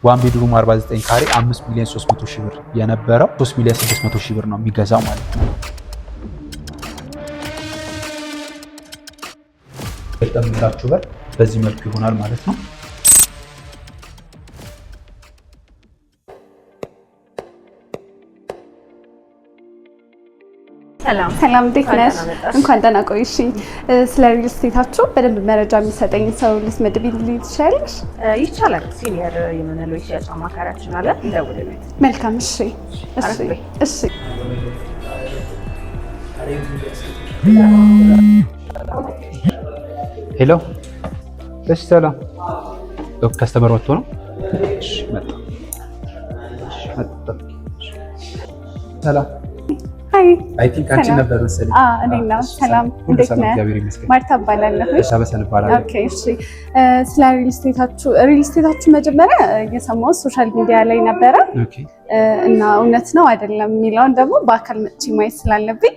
One bedroom 49 ካሬ 5 ሚሊዮን 300 ሺህ ብር የነበረው 3 ሚሊዮን 600 ሺህ ብር ነው የሚገዛው ማለት ነው። ገጠምላችሁ በር በዚህ መልኩ ይሆናል ማለት ነው። ሰላም። ሰላም፣ እንዴት ነሽ? እንኳን ደህና መጣሽ። እንኳን ደህና ቆይሽኝ። ስለ ሪል ስቴታችሁ በደንብ መረጃ የሚሰጠኝ ሰው ልትመድቢልኝ ትችያለሽ? ይቻላል። Senior የምንለው የሽያጭ አማካሪያችን አለ፣ እንደውልለት። መልካም። እሺ፣ እሺ፣ አረፍ በይ። እሺ። Hello፣ እሺ፣ ሰላም። Customer ወጥቶ ነው። እሺ፣ መጣ። እሺ፣ መጣ። ሰላም። Hi። I think አንቺ ሰላም። ነበር መሰለኝ። እኔ ነው። እሺ፣ ሰላም፣ ሁሉ እንዴት ሰላም፣ ነህ? እግዚአብሔር ይመስገን። ማርታ እባላለሁ። ሰበሰን እባላለሁ። Okay፣ እሺ። ስለ ሪል ስቴታችሁ መጀመሪያ የሰማሁት social media ላይ ነበረ እና እውነት ነው አይደለም የሚለውን ደግሞ በአካል መጥቼ ማየት ስላለብኝ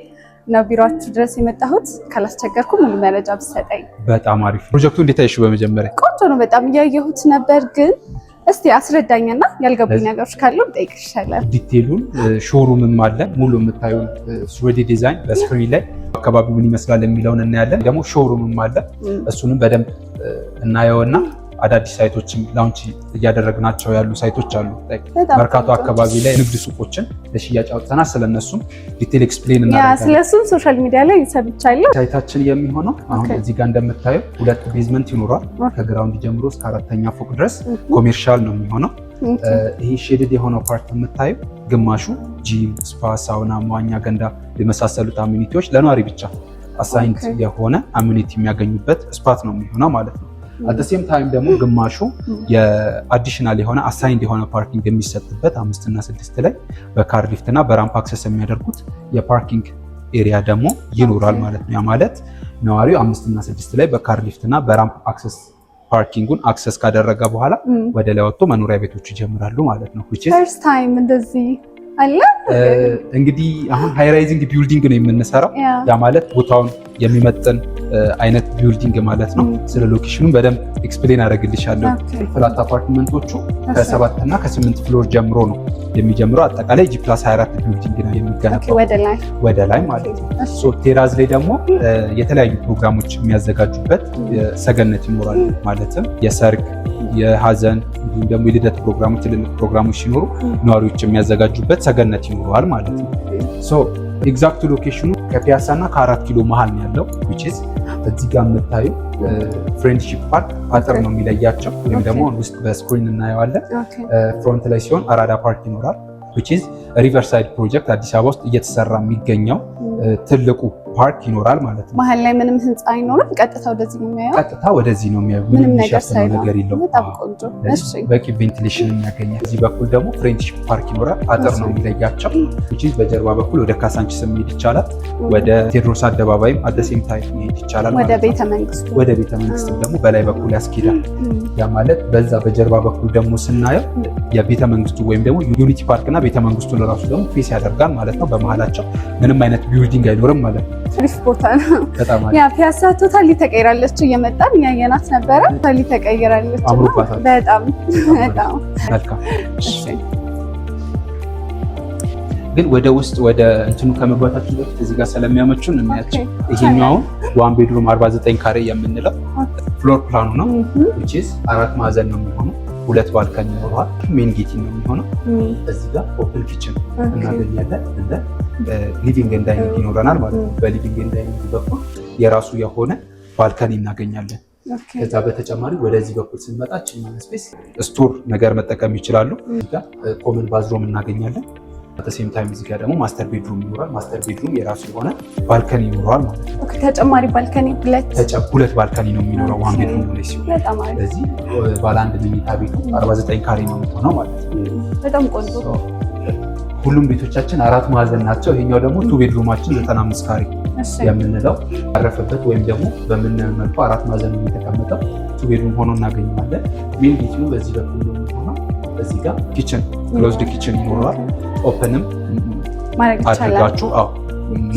ነው ቢሮአችሁ ድረስ የመጣሁት። ካላስቸገርኩ ሙሉ መረጃ ብትሰጠኝ። በጣም አሪፍ። ፕሮጀክቱ እንዴት አየሽው? በመጀመሪያ ቆንጆ ነው በጣም፣ እያየሁት ነበር፣ ግን እስቲ አስረዳኝና ያልገቡኝ ነገሮች ካሉ ብጠይቅ ይሻላል። Detail ኡን showroom ም አለ፣ ሙሉ የምታዩ 3D design በ screen ላይ አካባቢው ምን ይመስላል የሚለውን እናያለን። ደግሞ showroom ም አለ፣ እሱንም በደንብ እናየውና አዳዲስ site ኦችም launch እያደረግናቸው ያሉ site ኦች አሉ። በጣም መርካቶ ቆንጆ። አካባቢ ላይ ንግድ ሱቆችን ለሽያጭ አውጥተናል። ስለነሱም detail explain እናደርጋለን። ስለሱም social media ላይ ሰምቻለሁ። Site ኣችን የሚሆነው አሁን እዚህ ጋር እንደምታየው ሁለት basement ይኖራል። ከ ground ጀምሮ እስከ አራተኛ ፎቅ ድረስ commercial ነው የሚሆነው። ይሄ shaded የሆነው part የምታየው ግማሹ gym፣ spa፣ sauna፣ መዋኛ ገንዳ የመሳሰሉት amenity ዎች ለነዋሪ ብቻ assigned የሆነ amenity የሚያገኙበት spot ነው የሚሆነው ማለት ነው። At same time ደግሞ ግማሹ የ additional የሆነ assigned የሆነ parking የሚሰጥበት አምስት እና ስድስት ላይ በ car lift እና በ ramp access የሚያደርጉት የ parking area ደግሞ ይኖራል ማለት ነው። ያ ማለት ነዋሪው አምስት እና ስድስት ላይ በ car lift እና በ ramp access parking ኡን access ካደረገ በኋላ ወደ ላይ ወጥቶ መኖሪያ ቤቶች ይጀምራሉ ማለት ነው። Which is First time እንደዚህ አለ። እንግዲህ አሁን high rising building ነው የምንሰራው። ያ ማለት ቦታውን የሚመጥን አይነት building ማለት ነው። ስለ location ኡን በደንብ explain አደርግልሻለሁ። Flat አፓርትመንቶቹ ከሰባት እና ከስምንት floor ጀምሮ ነው የሚጀምረው። አጠቃላይ G+24 building ነው የሚገነባው። ወደ ላይ። ወደ ላይ ማለት ነው። So terrace ላይ ደግሞ የተለያዩ ፕሮግራሞች የሚያዘጋጁበት ሰገነት ይኖራል። ማለትም የሰርግ፣ የሀዘን እንዲሁም ደግሞ የልደት ፕሮግራሞች፣ ትልልቅ ፕሮግራሞች ሲኖሩ ነዋሪዎች የሚያዘጋጁበት ሰገነት ይኖረዋል ማለት ነው። So exact location ኡ ከፒያሳ እና ከአራት ኪሎ መሀል ነው ያለው፣ which is እዚህ ጋር የምታዩ ፍሬንድሺፕ ፓርክ አጥር ነው የሚለያቸው፣ ወይም ደግሞ ውስጥ በ screen እናየዋለን። Front ላይ ሲሆን አራዳ ፓርክ ይኖራል፣ which is Riverside ፕሮጀክት አዲስ አበባ ውስጥ እየተሰራ የሚገኘው ትልቁ ፓርክ ይኖራል ማለት ነው። መሀል ላይ ምንም ህንፃ አይኖርም። ቀጥታ ወደዚህ ነው የሚያየው። ቀጥታ ወደዚህ ነው የሚያዩ። ምንም ምንም ነገር የሚሸፍነው ሳይኖር ነገር የለውም። በጣም አዎ። ቆንጆ። ስለዚህ በቂ ventilation ያገኛል። እዚህ በኩል ደግሞ ፍሬንድሺፕ ፓርክ ይኖራል። አጥር ነው የሚለያቸው። Which is በጀርባ በኩል ወደ ካሳንቺስ መሄድ ይቻላል። ወደ ቴዎድሮስ አደባባይም at same time መሄድ ይቻላል ወደ ማለት ነው። ቤተ መንግስቱ። ወደ ቤተ መንግስት ደግሞ በላይ በኩል ያስኬዳል። ያ ማለት በዛ በጀርባ በኩል ደግሞ ስናየው የቤተ መንግስቱ ወይም ደግሞ ዩኒቲ ፓርክ እና ቤተ መንግስቱን ለራሱ ደግሞ face ያደርጋል ማለት ነው። በመሀላቸው ምንም አይነት building አይኖርም ማለት ነው። አሪፍ ቦታ ነው። በጣም አሪፍ። Yeah፣ ፒያሳ totally ተቀይራለች። እየመጣን እያየናት ነበረ። Totally ተቀይራለች እና አምሮባታል። በጣም በጣም። መልካም። እሺ። ግን ወደ ውስጥ ወደ እንትኑ ከመግባታችን በፊት እዚህ ጋር ስለሚያመቹን እናያቸው። ይሄኛው አሁን one bedroom 49 ካሬ የምንለው floor plan ኡ ነው። Which is አራት ማዕዘን ነው የሚሆነው። ሁለት balcony ይኖረዋል። Main gate ነው የሚሆነው። እዚህ ጋር open kitchen እናገኛለን። እንደ living and dining ይኖረናል ማለት ነው። በ living and dining በኩል የራሱ የሆነ balcony እናገኛለን። ከዛ በተጨማሪ ወደዚህ በኩል ስንመጣ ችኛውን space store ነገር መጠቀም ይችላሉ። እዚህ ጋር common bathroom እናገኛለን። At same time እዚህ ጋር ደግሞ master bedroom ይኖራል። Master bedroom የራሱ የሆነ balcony ይኖረዋል ማለት ነው። Okay፣ ተጨማሪ balcony ሁለት። ሁለት balcony ነው የሚኖረው one bedroom ላይ ሲሆን፣ በጣም አሪፍ። ስለዚህ ባለ አንድ መኝታ ቤቱ 49 ካሬ ነው የሚሆነው ማለት ነው። በጣም ቆንጆ። ሁሉም ቤቶቻችን አራት ማዕዘን ናቸው። ይሄኛው ደግሞ two bedroom ኣችን 95 ካሬ የምንለው ያረፈበት ወይም ደግሞ በምናየው መልኩ አራት ማዕዘን የተቀመጠው two bedroom ሆኖ እናገኘዋለን። Main gate ኡ በዚህ በኩል ነው የሚሆነው። እዚህ ጋር kitchen፣ closed kitchen ይኖረዋል። Open ም ማድረግ ይቻላል። አድርጋችሁ፣ አዎ፣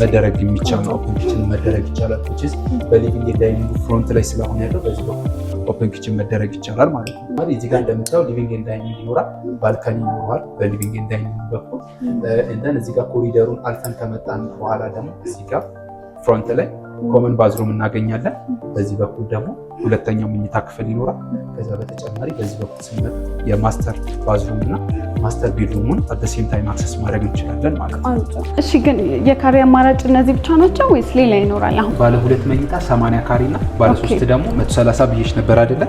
መደረግ የሚቻል ነው። Open kitchen መደረግ ይቻላል። Which is በ living dining front ላይ ስለሆነ ያለው በዚህ በኩል Open kitchen መደረግ ይቻላል ማለት ነው። እዚህ ጋር እንደምታየው living and dining ይኖራል፣ balcony ይኖረዋል በ living and dining በኩል። And then እዚህ ጋር ኮሪደሩን አልፈን ከመጣን በኋላ ደግሞ እዚህ ጋር front ላይ common bathroom እናገኛለን። በዚህ በኩል ደግሞ ሁለተኛው መኝታ ክፍል ይኖራል። ከዛ በተጨማሪ በዚህ በኩል ስንመጣ የ master bathroom እና master bedroom ኡን at same time access ማድረግ እንችላለን ማለት ነው። ቆንጆ። እሺ፣ ግን የካሬ አማራጭ እነዚህ ብቻ ናቸው ወይስ ሌላ ይኖራል? አሁን ባለ ሁለት መኝታ 80 ካሬ እና ባለ ሶስት ደግሞ 130 ብዬሽ ነበር አይደለ?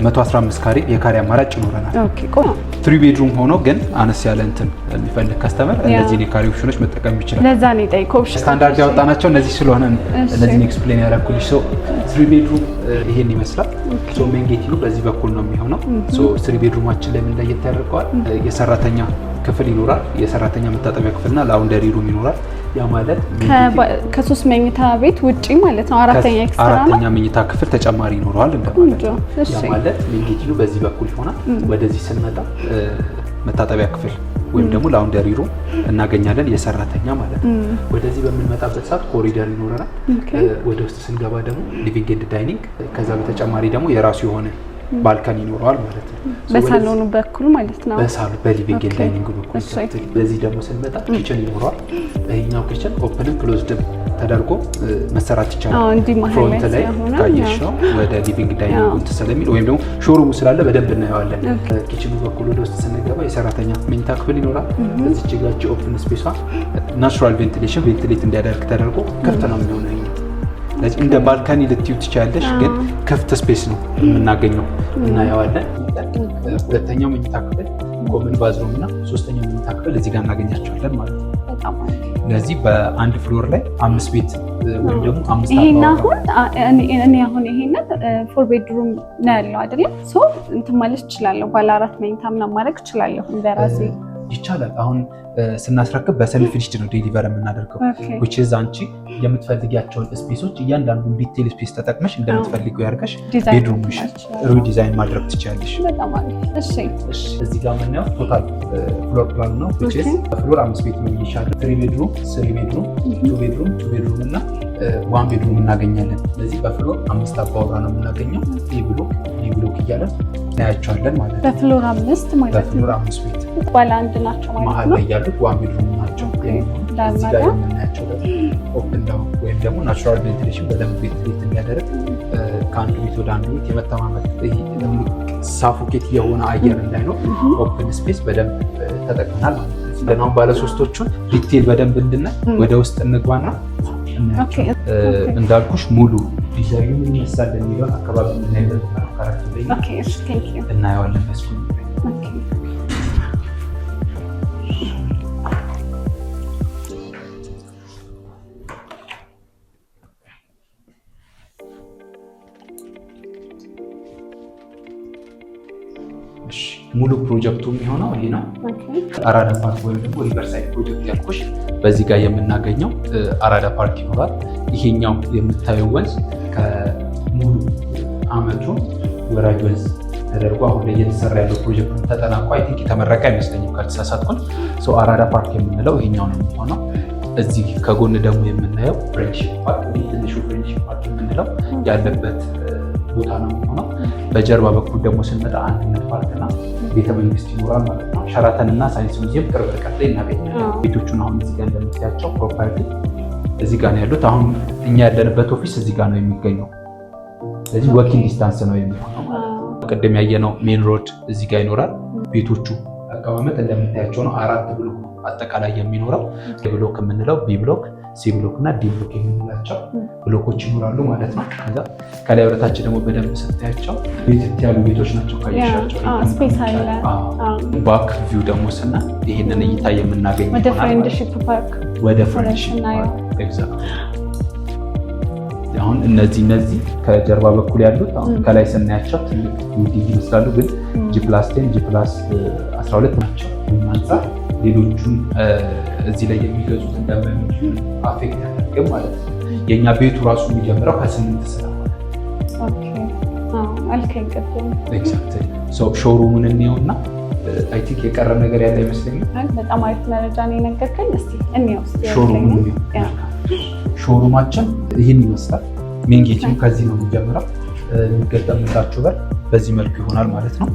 115 ካሬ የካሬ አማራጭ ይኖረናል። Okay፣ ቆንጆ። Three bedroom ሆኖ ግን አነስ ያለ እንትን የሚፈልግ customer እነዚህን የካሬ ኦፕሽኖች መጠቀም ይችላል። ለዛ ነው የጠየቀው። ስታንዳርድ ያወጣናቸው እነዚህ ስለሆነ እነዚህን explain ያደረኩልሽ። So three bedroom ይሄን ይመስላል። So main gate በዚህ በኩል ነው የሚሆነው። So three bedroom ኣችን ላይ ምን ለየት ያደርገዋል? የሰራተኛ ክፍል ይኖራል። የሰራተኛ መታጠቢያ ክፍልና laundry room ይኖራል። ያ ማለት ከሶስት መኝታ ቤት ውጪ ማለት ነው። አራተኛ extra ነው። አራተኛ መኝታ ክፍል ተጨማሪ ይኖረዋል እንደማለት ነው። ያ ማለት main gate በዚህ በኩል ይሆናል። ወደዚህ ስንመጣ መታጠቢያ ክፍል ወይም ደግሞ laundry room እናገኛለን፣ የሰራተኛ ማለት ነው። ወደዚህ በምንመጣበት ሰዓት ኮሪደር ይኖረናል። ወደ ውስጥ ስንገባ ደግሞ living and dining፣ ከዛ በተጨማሪ ደግሞ የራሱ የሆነ balcony ይኖረዋል ማለት ነው። በሳሎኑ በኩል ማለት ነው። በሳሎን በ living and dining በኩል። በዚህ ደግሞ ስንመጣ kitchen ይኖረዋል። ይሄኛው kitchen open ም closed ም ተደርጎ መሰራት ይቻላል። Front ላይ ካየሽ ነው ወደ living dining እንትን ስለሚል ወይም ደግሞ showroom ኡ ስላለ በደንብ እናየዋለን። Kitchen ኡ በኩል ወደ ውስጥ ስንገባ የሰራተኛ መኝታ ክፍል ይኖራል። እዚች ጋር open space ኧ natural ventilation ventilate እንዲያደርግ ተደርጎ ክፍት ነው የሚሆነው። ስለዚህ እንደ balcony ልትዩ ትችያለሽ፣ ግን ክፍት space ነው የምናገኘው፣ እናየዋለን። ሁለተኛው መኝታ ክፍል፣ common bathroom እና ሶስተኛው መኝታ ክፍል እዚህ ጋር እናገኛቸዋለን ማለት ነው። ለዚህ በአንድ floor ላይ አምስት ቤት ወይም ደግሞ አምስት ይሄን አሁን እኔ አሁን ይሄንን four bedroom ነው ያለው አይደለም? So እንትን ማለት እችላለሁ፣ ባለ አራት መኝታ ምናምን ማድረግ እችላለሁ እንደራሴ። ይቻላል። አሁን ስናስረክብ በ semi finished ነው deliver የምናደርገው፣ which is አንቺ የምትፈልጊያቸውን space ኦች እያንዳንዱን detail space ተጠቅመሽ እንደምትፈልጊው ያርገሽ bedroom ሽን redesign ማድረግ ትችያለሽ። በጣም አሪፍ። እሺ። እዚህ ጋር የምናየው total floor plan ነው፣ which is floor አምስት ቤት ነው ይሻላል። Three bedroom፣ three bedroom፣ two bedroom፣ two bedroom እና one bedroom እናገኛለን። ስለዚህ በ floor አምስት አባወራ ነው የምናገኘው። A block፣ B block እያለን እናያቸዋለን ማለት ነው። በ floor አምስት ማለት ነው። በ floor አምስት ቤት። ባለ አንድ ናቸው ማለት መሀል ነው። ላይ ያሉት one bedroom ናቸው። እዚህ ጋር የምናያቸው ደግሞ open down ወይም ደግሞ natural ventilation በደንብ ventilate እንዲያደርግ ከአንዱ ቤት ወደ አንዱ ቤት የመተማመጥ suffocate የሆነ አየር እንዳይኖር open space በደንብ ተጠቅመናል ማለት ነው። አሁን ባለ ሶስቶቹን detail በደንብ እንድናይ ወደ ውስጥ እንግባና እንዳልኩሽ ሙሉ ዲዛይኑ ምን ይመስላል የሚለውን አካባቢ የምናይበት character እናየዋለን በሱ። ሙሉ ፕሮጀክቱ የሚሆነው ይሄ ነው። አራዳ ፓርክ ወይም ደግሞ Riverside ፕሮጀክት ያልኩሽ በዚህ ጋር የምናገኘው አራዳ ፓርክ ይኖራል። ይሄኛው የምታየው ወንዝ ከሙሉ አመቱ ወራጅ ወንዝ ተደርጎ አሁን ላይ እየተሰራ ያለው ፕሮጀክት ተጠናቆ I think የተመረቀ አይመስለኝም ካልተሳሳትኩኝ። አራዳ ፓርክ የምንለው ይሄኛው ነው የሚሆነው። እዚህ ከጎን ደግሞ የምናየው Friendship Park፣ ትንሹ Friendship Park የምንለው ያለበት ቦታ ነው የሚሆነው። በጀርባ በኩል ደግሞ ስንመጣ አንድነት ፓርክና ቤተ መንግስት ይኖራል ማለት ነው። ሸራተን እና ሳይንስ ሙዚየም ቅርብ ርቀት ላይ እናገኛለን። ቤቶቹን አሁን እዚህ ጋር እንደምታያቸው property እዚህ ጋር ነው ያሉት። አሁን እኛ ያለንበት office እዚህ ጋር ነው የሚገኘው። ስለዚህ walking distance ነው የሚሆነው ማለት ነው። ቅድም ያየነው main road እዚህ ጋር ይኖራል። ቤቶቹ አቀማመጥ እንደምታያቸው ነው። አራት block አጠቃላይ የሚኖረው block የምንለው B block፣ C block እና D block የምንላቸው block ኦች ይኖራሉ ማለት ነው። ከዛ ከላይ ወደታች ደግሞ በደንብ ስታያቸው ቤትት ያሉ ቤቶች ናቸው። ካየሻቸው back view ደግሞ ስና ይህንን እይታ የምናገኝ ወደ Friendship Park። ወደ Friendship Park exact። አሁን እነዚህ ከጀርባ በኩል ያሉት አሁን ከላይ ስናያቸው ትልቅ building ይመስላሉ፣ ግን G+10 G+12 ናቸው። አንጻር ሌሎቹን እዚህ ላይ የሚገዙትን ደንበኞች affect ያደርግም ማለት ነው። የእኛ ቤቱ ራሱ የሚጀምረው ከስምንት ስለሆነ አልከኝ ቅድም። Exactly። Showroom ኡን እንየው እና I think የቀረ ነገር ያለ አይመስለኝም። በጣም አሪፍ መረጃ ነው የነገርከኝ። እስኪ እንየው እስኪ። Showroom ኡን እንየው። Showroom ኣችን ይህን ይመስላል። Main gate ኡ ከዚህ ነው የሚጀምረው። የሚገጠምላችሁ በር በዚህ መልኩ ይሆናል ማለት ነው።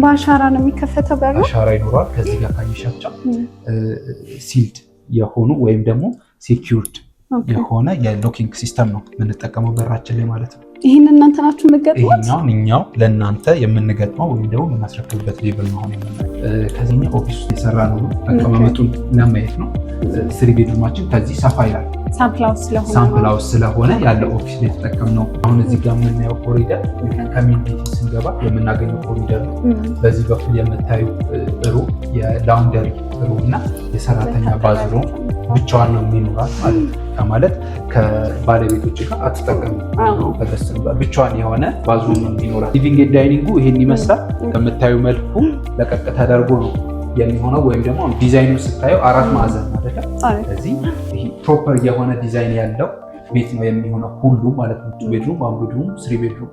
በአሻራ ነው የሚከፈተው በሩ። አሻራ ይኖረዋል። ከዚህ ጋር ካየሻቸው sealed የሆኑ ወይም ደግሞ secured የሆነ የ locking system ነው የምንጠቀመው በራችን ላይ ማለት ነው። ይህን እናንተ ናችሁ የምትገጥሙት? ይሄኛውን እኛው ለእናንተ የምንገጥመው ወይም ደግሞ የምናስረክብበት level ነው። ከዚህኛው office ውስጥ የሰራ ነው፣ አቀማመጡን ለማየት ነው። Three bedroom ኣችን ከዚህ ሰፋ ይላል። Sample house ስለሆነ ያለ office ላይ የተጠቀምነው። አሁን እዚህ ጋር የምናየው ኮሪደር ከ main gate ስንገባ የምናገኘው ኮሪደር ነው። በዚህ በኩል የምታዩ room የ laundry room እና የሰራተኛ bathroom ብቻዋን ነው የሚኖራት ማለት ነው። ማለት ከባለቤቶች ጋር አትጠቀምም፣ ብቻዋን የሆነ bathroom ነው የሚኖራት። Living dining ኡ ይሄን ይመስላል። በምታዩ መልኩ ለቀቅ ተደርጎ ነው የሚሆነው። ወይም ደግሞ ዲዛይኑ ስታየው አራት ማዕዘን አይደለም። ስለዚህ ይሄ proper የሆነ ዲዛይን ያለው ቤት ነው የሚሆነው ሁሉ ማለት ነው። Two bedroom፣ one bedroom፣ three bedroom።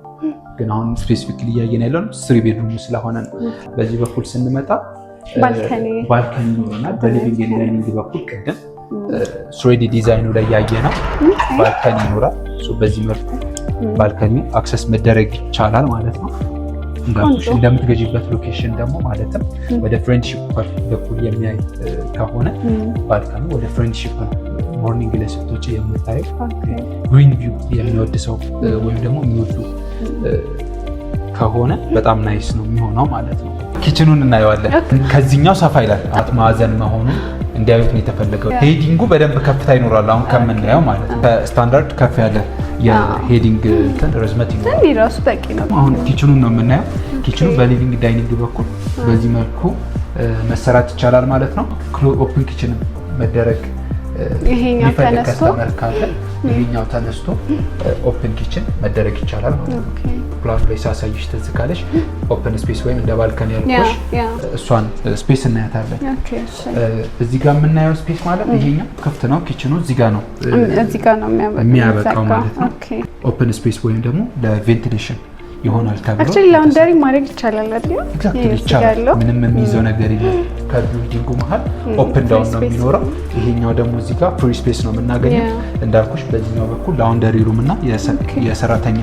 ግን አሁን specifically እያየን ያለው three bedroom ስለሆነ ነው። በዚህ በኩል ስንመጣ balcony ይኖረናል። በ living dining በኩል ቅድም 3D ዲዛይኑ ላይ ያየነው balcony ይኖራል። በዚህ መልኩ balcony access መደረግ ይቻላል ማለት ነው። እንዳልኩሽ እንደምትገዢበት location ደግሞ ማለትም ወደ ፍሬንድሺፕ ፓርክ በኩል የሚያይ ከሆነ balcony ወደ ፍሬንድሺፕ ነው። Morning ላይ ስትወጪ የምታየው green view የሚወድ ሰው ወይም ደግሞ የሚወዱ ከሆነ በጣም nice ነው የሚሆነው ማለት ነው። Kitchen ኑን እናየዋለን። ከዚህኛው ሰፋ ይላል። አራት ማዕዘን መሆኑን እንዲያዩት ነው የተፈለገው። Heading ኡ በደንብ ከፍታ ይኖራል። አሁን ከምናየው ማለት ነው ከስታንዳርድ ከፍ ያለ የ heading እንትን ርዝመት ይኖራል። ራሱ በቂ ነው። አሁን kitchen ኑን ነው የምናየው። Kitchen ኑ በ living dining በኩል በዚህ መልኩ መሰራት ይቻላል ማለት ነው። Open kitchen መደረግ የሚፈልግ customer ካለ ይሄኛው ተነስቶ open kitchen መደረግ ይቻላል ማለት ነው። ፕላኑ ላይ ሳሳይሽ ትዝ ካለሽ open space ወይም እንደ balcony ያልኩሽ እሷን space እናያታለን። እዚህ ጋር የምናየው space ማለት ይሄኛው ክፍት ነው። Kitchen ኑ እዚህ ጋር ነው የሚያበቃው ማለት ነው። Open space ወይም ደግሞ ለ ventilation ይሆናል ተብሎ Actually laundry ማድረግ ይቻላል አይደል? Exactly ይቻላል። ምንም የሚይዘው ነገር የለም። ከ building ኡ መሀል open down ነው የሚኖረው። ይሄኛው ደግሞ እዚህ ጋር free space ነው የምናገኘው። እንዳልኩሽ በዚህኛው በኩል laundry room እና የሰራተኛ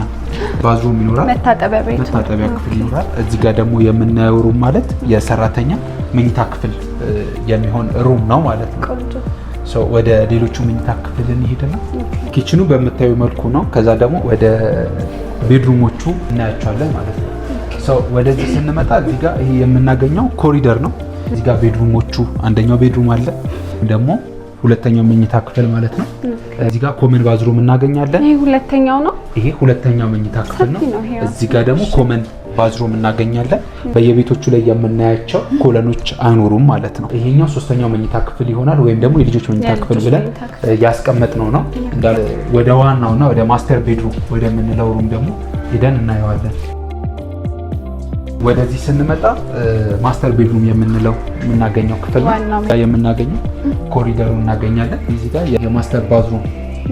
bathroom ይኖራል። መታጠቢያ ክፍል ይኖራል። እዚህ ጋር ደግሞ የምናየው room ማለት የሰራተኛ መኝታ ክፍል የሚሆን room ነው ማለት ነው። ወደ ሌሎቹ መኝታ ክፍል እንሄድና kitchen ኑ በምታዩ መልኩ ነው። ከዛ ደግሞ ወደ bedroom ኦቹ እናያቸዋለን ማለት ነው። ወደዚህ ስንመጣ እዚህ ጋር ይሄ የምናገኘው ኮሪደር ነው። እዚህ ጋር bedroom ኦቹ አንደኛው bedroom አለ፣ ደግሞ ሁለተኛው መኝታ ክፍል ማለት ነው። እዚህ ጋር common bathroom እናገኛለን። ይሄ ሁለተኛው ነው። ይሄ ሁለተኛው መኝታ ክፍል ነው። እዚህ ጋር ደግሞ common bathroom እናገኛለን። በየቤቶቹ ላይ የምናያቸው column ኦች አይኖሩም ማለት ነው። ይሄኛው ሶስተኛው መኝታ ክፍል ይሆናል፣ ወይም ደግሞ የልጆች መኝታ ክፍል ብለን ያስቀመጥነው ነው። ወደ ዋናውና ወደ master bedroom ወደምንለው room ደግሞ ሄደን እናየዋለን። ወደዚህ ስንመጣ master bedroom የምንለው የምናገኘው ክፍል ነው። የምናገኘው ኮሪደሩን እናገኛለን። እዚህ ጋር የ master bathroom